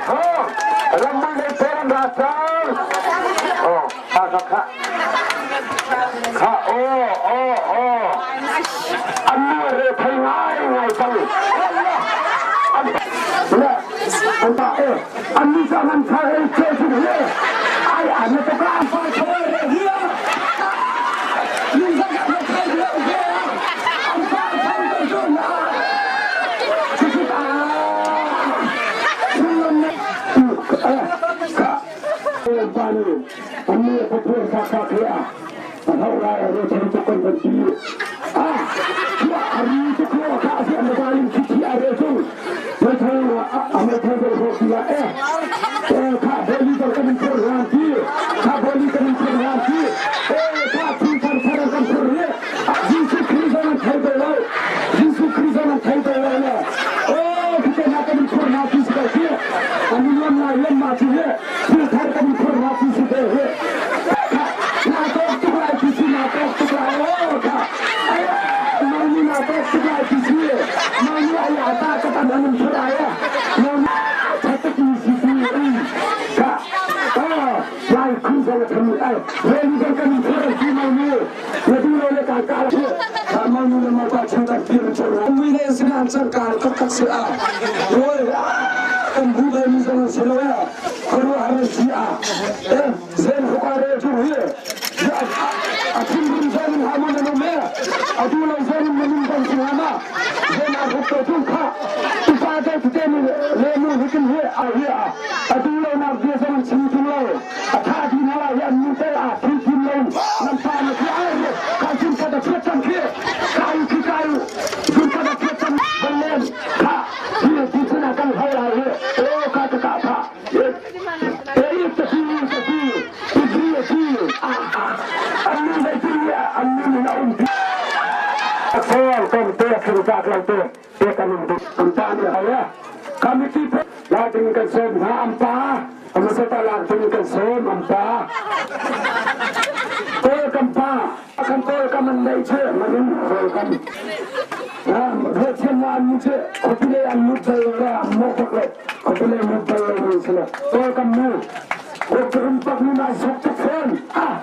Rammi lei pen ra cang. Oh, kha kha kha. Kha oh oh oh. An nu re thei ngai ngai cang. An le an ta e an nu sa man tha he che chu he. Ai an na to ka fa choi re hi. Nu sa ka thei le he. An fa choi ko chu na. Chu chu ta. Jesuh Khrih zong an thei bal lo le aw khite hna kan i phur hna ti si ko khi an i nuam lai lemma cu hi thil thar kan i phur hna ti si ve hi na tawk tuk lai ti si na tawk tuk lai aw kha ai mani na tawk tuk lai ti si mani ai ata ka tam an phur ai mani thatak ni si ti ka lai khu zong tham ai ren zong kan phur ti mani A tha ti na lai an nu te a thil thim lo nan pa na khi ai ka jun ka da phiat cang khi kai khi kai jun ka da phiat cang ban len kha hi ti chuna kan hoi lai he o ka ka ka tha e e ta ti ta ti ti ti ti a an nu dai ti an nu ni na um ti Sol kom te khing chak lo te te kan um an pa ni haya committee la ding kan som ha am pa Amasata lak ding kan sawm an pa. Kawl kan pa, kan kawl kam an nei che manin kawl kam. Ruathiam na an mu che khuapile an mut bal lo le an mo tak le khuapile mut bal lo mi sile kawl kam mu. Kawp rum pak nu na zuk tuk fawn. Ah.